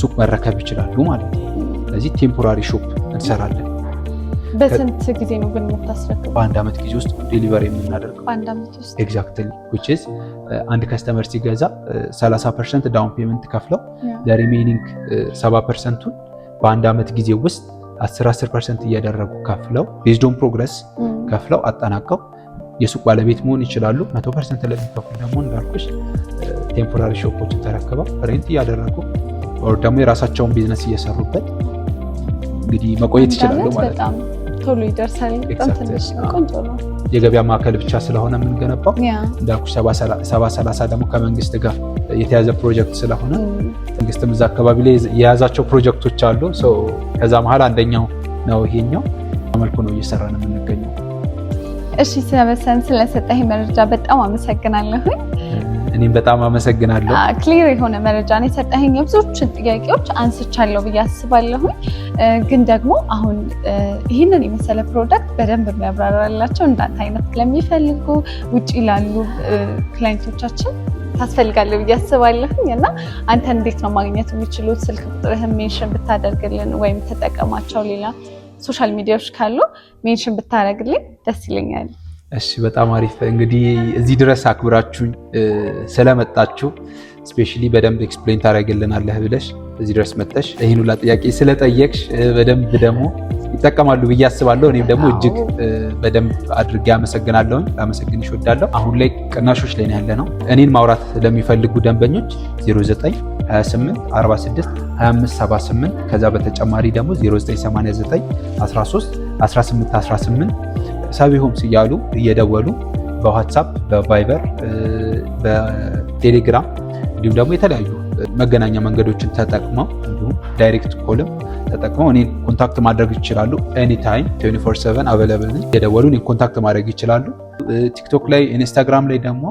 ሱቅ መረከብ ይችላሉ ማለት ነው። ስለዚህ temporary shop እንሰራለን። በስንት ጊዜ ነው ግን የምታስረክበው? በአንድ ዓመት ጊዜ ውስጥ delivery የምናደርገው። በአንድ ዓመት ውስጥ። Exactly፣ which is አንድ customer ሲገዛ 30% down payment ከፍለው ለ remaining 70% ኡን በአንድ ዓመት ጊዜ ውስጥ 10 10% እያደረጉ ከፍለው based on progress ከፍለው አጠናቀው የሱቅ ባለቤት መሆን ይችላሉ። 100% ለሚከፍሉ ደግሞ እንዳልኩሽ temporary shop ኦችን ተረክበው rent እያደረጉ or ደግሞ የራሳቸውን ቢዝነስ እየሰሩበት እንግዲህ መቆየት ይችላሉ ማለት ነው። በጣም ቶሎ ይደርሳል። በጣም ትንሽ ነው። ቆንጆ ነው። የገበያ ማዕከል ብቻ ስለሆነ የምንገነባው፣ እንዳልኩሽ 70/30 ደግሞ ከመንግስት ጋር የተያዘ ፕሮጀክት ስለሆነ፣ መንግስትም እዛ አካባቢ ላይ የያዛቸው ፕሮጀክቶች አሉ። ከዛ መሀል አንደኛው ነው ይሄኛው። መልኩ ነው እየሰራን የምንገኘው። እሺ ሰበሰን፣ ስለሰጠኝ መረጃ በጣም አመሰግናለሁኝ። እኔም በጣም አመሰግናለሁ። Clear የሆነ መረጃ ነው የሰጠኸኝ። የብዙዎችን ጥያቄዎች አንስቻለሁ ብዬ አስባለሁኝ። ግን ደግሞ አሁን ይህንን የመሰለ product በደንብ የሚያብራራላቸው እንዳንተ አይነት ለሚፈልጉ ውጭ ላሉ client ኦቻችን ታስፈልጋለህ ብዬ አስባለሁኝ። እና አንተ እንዴት ነው ማግኘት የሚችሉት? ስልክ ቁጥርህን mention ብታደርግልን ወይም ተጠቀማቸው ሌላ social media ዎች ካሉ mention ብታደርግልኝ ደስ ይለኛል። እሺ፣ በጣም አሪፍ። እንግዲህ እዚህ ድረስ አክብራችሁኝ ስለመጣችሁ፣ especially በደንብ explain ታደርግልናለህ ብለሽ እዚህ ድረስ መጥተሽ ይህን ሁላ ጥያቄ ስለጠየቅሽ በደንብ ደግሞ ይጠቀማሉ ብዬ አስባለሁ። እኔም ደግሞ እጅግ በደንብ አድርጌ አመሰግናለሁኝ። ላመሰግንሽ እወዳለሁ። አሁን ላይ ቅናሾች ላይ ነው ያለነው። እኔን ማውራት ለሚፈልጉ ደንበኞች 09 28 46 25 78፣ ከዛ በተጨማሪ ደግሞ 0989 13 18 18 ሳቢ ሆምስ እያሉ እየደወሉ በዋትሳፕ፣ በቫይበር፣ በቴሌግራም እንዲሁም ደግሞ የተለያዩ መገናኛ መንገዶችን ተጠቅመው እንዲሁም direct call ም ተጠቅመው እኔን contact ማድረግ ይችላሉ። Anytime 24/7 available ነኝ። እየደወሉ እኔን contact ማድረግ ይችላሉ። ቲክቶክ ላይ፣ ኢንስታግራም ላይ ደግሞ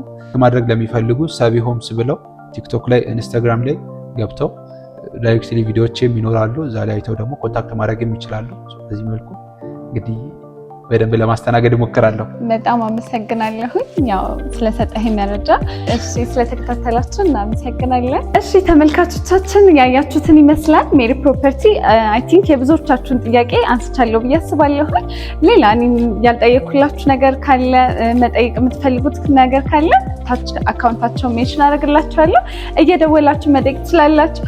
ማድረግ ለሚፈልጉ ሳቢ ሆምስ ብለው ቲክቶክ ላይ፣ ኢንስታግራም ላይ ገብተው directly ቪዲዮዎችም ይኖራሉ። እዛ ላይ አይተው ደግሞ contact ማድረግም ይችላሉ። በዚህ መልኩ እንግዲህ በደንብ ለማስተናገድ እሞክራለሁ። በጣም አመሰግናለሁኝ ያው ስለሰጠኸኝ መረጃ። እሺ፣ ስለተከታተላችሁ እናመሰግናለን። እሺ ተመልካቾቻችን፣ ያያችሁትን ይመስላል። ሜሪ ፕሮፐርቲ I think የብዙዎቻችሁን ጥያቄ አንስቻለሁ ብዬ አስባለሁኝ። ሌላ እኔም ያልጠየኩላችሁ ነገር ካለ፣ መጠየቅ የምትፈልጉት ነገር ካለ ታች account ኣቸውን mention አደርግላችኋለሁ። እየደወላችሁ መጠየቅ ትችላላችሁ።